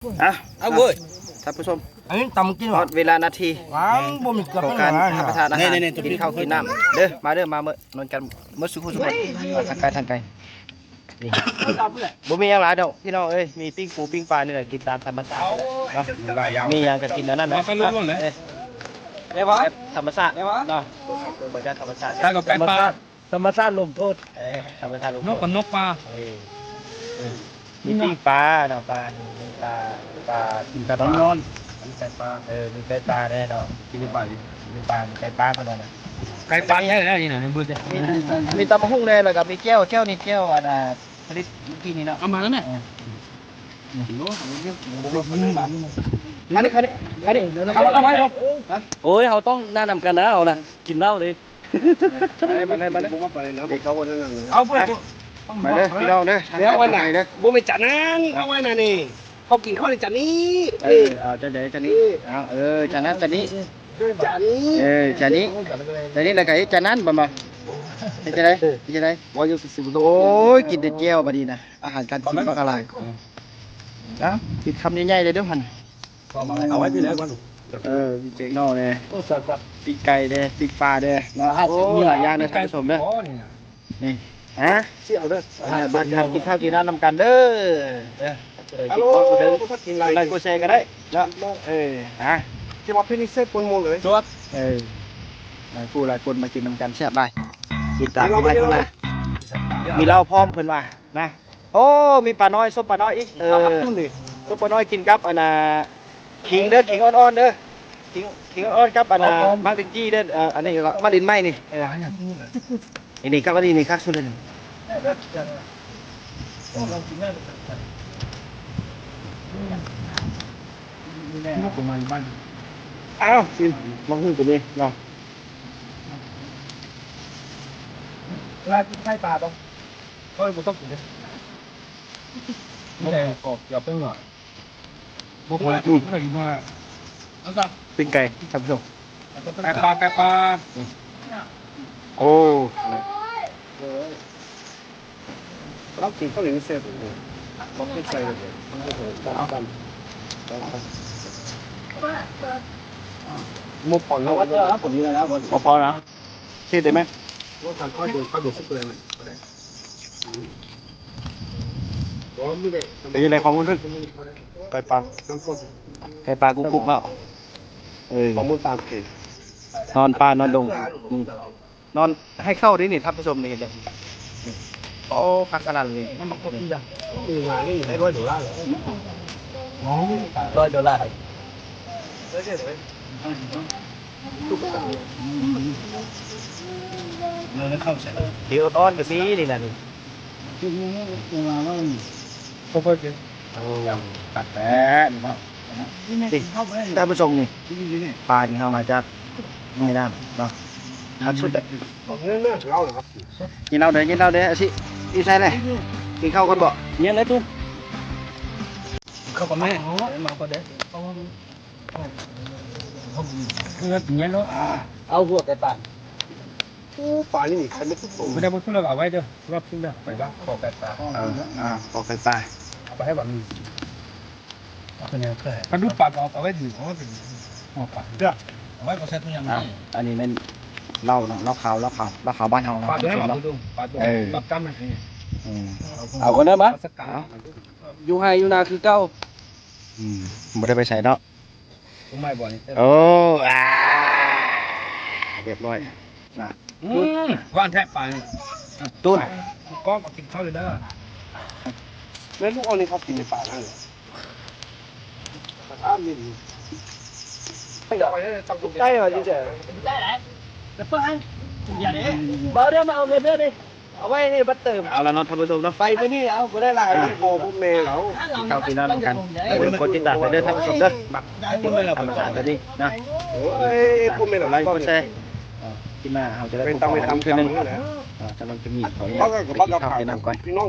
ອ່ະ ເອົາເວີຍ ທ່ານຜູ້ຊົມ ອັນນີ້ຕຳກິນ ຮອດເວລານາທີ ວ້າວ ບໍ່ມີເກືອບ ຂອງການຮັບປະທານອາຫານ ນີ້ໆໆ ກິນເຂົ້າກິນນ້ຳເດີ ມາເດີ ມາເມີນອນກັນເໝິດສູ່ຜູ້ສູ່ຄົນ ທາງໄກ ທາງໄກ ນີ້ ບໍ່ມີຫຍັງຫຼາຍດອກພີ່ນ້ອງເອີຍ ມີປີ້ງປູປີ້ງປານີ້ແຫຼະ ກິນຕາມທຳມະຊາດເນາະ ມີຫຍັງກໍກິນອັນນັ້ນແຫຼະ ໄປລົງໆເລີຍ ແບບວ່າທຳມະຊາດເນາະ ແບບວ່າທຳມະຊາດ ທຳມະຊາດລົງໂທດ ເອີ ທຳມະຊາດລົງໂທດ ນົກກັບນົກປາ ເອີ ມີປີ້ງປາເນາະ ປາ ມີປາ ປາ ມີໄກ່ປາ ມີໄກ່ປາ ເອີ ມີໄກ່ປາແດ່ເນາະ ກິນໄກ່ປາ ມີໄກ່ປາ ມີໄກ່ປາເພິ່ນວ່ານະ ໄກ່ປາໃຫຍ່ແລ້ວນີ້ນະ ໃນບຶດນີ້ ມີ ມີຕຳບັກຫຸ່ງແດ່ ແລ້ວກໍມີແຈ່ວ ແຈ່ວນີ້ແຈ່ວ ອັນນ່າ ຜະລິດມື້ກີ້ນີ້ເນາະ ເອົາມາແລ້ວແມ່ ອັນນີ້ ອັນນີ້ ອັນນີ້ ເອົາ ເອົາໄວ້ ໂອ້ຍ ເຮົາຕ້ອງນັ້ນນຳກັນນະ ເຮົານະ ກິນເຫຼົ້າເດ້ ມາເລີຍ ມາເລີຍ ມາເລີຍ ເອົາໄປ ມາເດີພີ່ນ້ອງເດີ ດຽວໄວ້ນະ ບໍ່ແມ່ນຈານນັ້ນ ເອົາໄວ້ນະນີ້ ເຮົາກິນເຂົ້າໃນຈານນີ້ ເອີ ເອົາຈານໃດ ຈານນີ້ ເອີ ເອົາ ເອີ ຈານນັ້ນ ຈານນີ້ ຈານນີ້ ເອີ ຈານນີ້ ຈານນີ້ ແລ້ວກໍເຮັດຈານນັ້ນ ບໍ່ ບໍ່ ເຮັດຈັ່ງໃດ ເຮັດຈັ່ງໃດ ວ່າຢູ່ຊື່ໆ ໂອ້ຍ ກິນແຕ່ແຈ່ວບັດນີ້ນະ ອາຫານການກິນບັກຫຼາຍ ເອົາ ກິນຄຳໃຫຍ່ໆເດີ ເດີຫັ້ນ ເອົາໄວ້ພີ້ແຫຼະ ເອີ ເນາະແນ່ ປີ້ງໄກ່ແດ່ ປີ້ງປາແດ່ ໂອ້ ຫຼາຍຢ່າງເດີທ່ານຜູ້ຊົມເດີ ນີ້ ຮະ ຊິເອົາເດີ ມາກິນເຂົ້າກິນນ້ຳນຳກັນເດີ ເອີ ກິນເຂົ້າເດີ ກົດໄລກົດແຊກໍໄດ້ເນາະ ເອີ ຮະ ຊິວ່າເພນິເຊປົນໝູ່ເລີຍ ເອີ ຫຼາຍຜູ້ຫຼາຍຄົນມາກິນນຳກັນແຊບຫຼາຍ ຕິດຕາມໄປຂ້າງໜ້າ ມີເຫຼົ້າພ້ອມເພິ່ນວ່ານະ ໂອ້ ມີປານ້ອຍ ສົ້ມປານ້ອຍອີກ ເອີ ສົ້ມປານ້ອຍກິນກັບອັນນ່າ ຂີງເດີ ຂີງອ່ອນໆເດີ ຂີງ ຂີງອ່ອນໆກັບອັນນ່າ ໝາກລິນຈີ່ເດີ ເອີ ອັນນີ້ກໍໝາກລິນໄມ້ນີ້ ເອີ ນີ້ກັບອັນນີ້ນີ້ຄັກສຸດເລີຍ ອ້າວ ຊິມ ໝາກຫຸ່ງກໍມີເນາະ ລາວກິນໄຂ່ປາບໍ່? ຂ້ອຍບໍ່ຊອບກິນເດ້ ແຕ່ກອບຢ່າເປັນວ່າ ບໍ່ພໍແລ້ວ ບໍ່ໄດ້ກິນພໍແລ້ວ ປີ້ງໄກ່ທ່ານຜູ້ຊົມ ໄກ່ປາ ໄກ່ປາ ໂອ້ ລາວກິນເຂົ້ານີ້ແຊບ ບໍ່ເປັນໃສ່ ບໍ່ພໍແລ້ວ ບໍ່ພໍແລ້ວ ຊິໄດ້ໄໝ? ເປັນຈັ່ງໃດຄວາມຮູ້ສຶກ? ໄກ່ປາ ໄກ່ປາກຸບໆເນາະ ເອີ ນອນປ່ານອນດົງ ອືມ ນອນໃຫ້ເຂົ້າເດ້ນີ້ທ່ານຜູ້ຊົມນີ້ ໂອ້ ຄັກຂະໜາດນີ້ ມັນບໍ່ຄົບອີ່ຫຍັງ ຮ້ອຍໂດລາ ເດ ອ່ອນໆກໍມີນີ້ນະນີ້ ບໍ່ຄ່ອຍເປັນ ໂອ້ ຕັດແປະນີ້ເນາະ ນີ້ ທ່ານຜູ້ຊົມນີ້ ປາທີ່ເຮົາມາຈາກແມ່ນ້ຳເນາະ ຄັກສຸດ ກິນເຫຼົ້າເດີ ກິນເຫຼົ້າເດີ ອາຊິ ຢູ່ໃສແຫຼະ ກິນເຂົ້າກ່ອນບໍ ຍັງໄດ້ຕູ້ ເຂົ້າກ່ອນແມ່ ມາກ່ອນເດີ ເອົາຫົວໄກ່ປາ ໂອ້ ປານີ້ນີ້ ໄຂ່ມັນສຸກໂຕ ບໍ່ໄດ້ບໍ່ສຸກແລ້ວເອົາໄວ້ເດີ ລອບສຸກແລ້ວ ໄປວ່າຂໍໄກ່ປາ ເອີ ຂໍໄກ່ປາ ເອົາໄປໃຫ້ບັກນີ້ ເອົາໄປແນວເກີດ ປາດຸກປາກອອກ ເອົາໄວ້ດີ ເອົາໄວ້ເດີ ເອົາໄວ້ກໍແຊບຄືຫຍັງ ອັນນີ້ແມ່ນເຫຼົ້າເນາະ ເຫຼົ້າຂາວ ເຫຼົ້າຂາວ ເຫຼົ້າຂາວບ້ານເຮົາເນາະ ປາກເດີ ເນາະ ປາກກຳ ອືມ ເອົາກ່ອນເດີມາ ຢູ່ໄຮ່ຢູ່ນາຄືເກົ່າ ອືມ ບໍ່ໄດ້ໄປໃສເນາະ ໂອ້ ອາ ຮຽບຮ້ອຍ ອືມ ຫວານແທ້ປານີ້ ຕຸ້ນ ກ້ອງກໍກິນເຂົ້າຢູ່ເດີ ແມ່ນລູກອ່ອນນີ້ເຂົາກິນໃນປ່ານັ້ນເລີຍ ໄດ້ວ່າຊິເດີ ບໍ່ເດີ ມາເອົາເງິນເດີ ເອົາໄວ້ໃຫ້ບັດເຕີມ ເອົາລະເນາະທ່ານຜູ້ຊົມເນາະ ໄປມື້ນີ້ເອົາບໍ່ໄດ້ຫຼາຍ ພໍ່ຜູ້ແມ່ເຮົາ ກິນເຂົ້າກິນນ້ຳນຳກັນ ຢ່າລືມກົດຕິດຕາມໄປເດີທ່ານຜູ້ຊົມເດີ ມັກທຳມະຊາດແບບນີ້ນະ ໂອ້ຍ ຜູ້ແມ່ເຮົາ ໄລກົດແຊ ເອີ ຄລິບໜ້າເຮົາຈະໄດ້ພົບກັນອີກເທື່ອໜຶ່ງ ເອີ ສຳລັບຄລິບນີ້ຂໍອະນຸຍາດໄປກິນເຂົ້າກິນນ້ຳກ່ອນ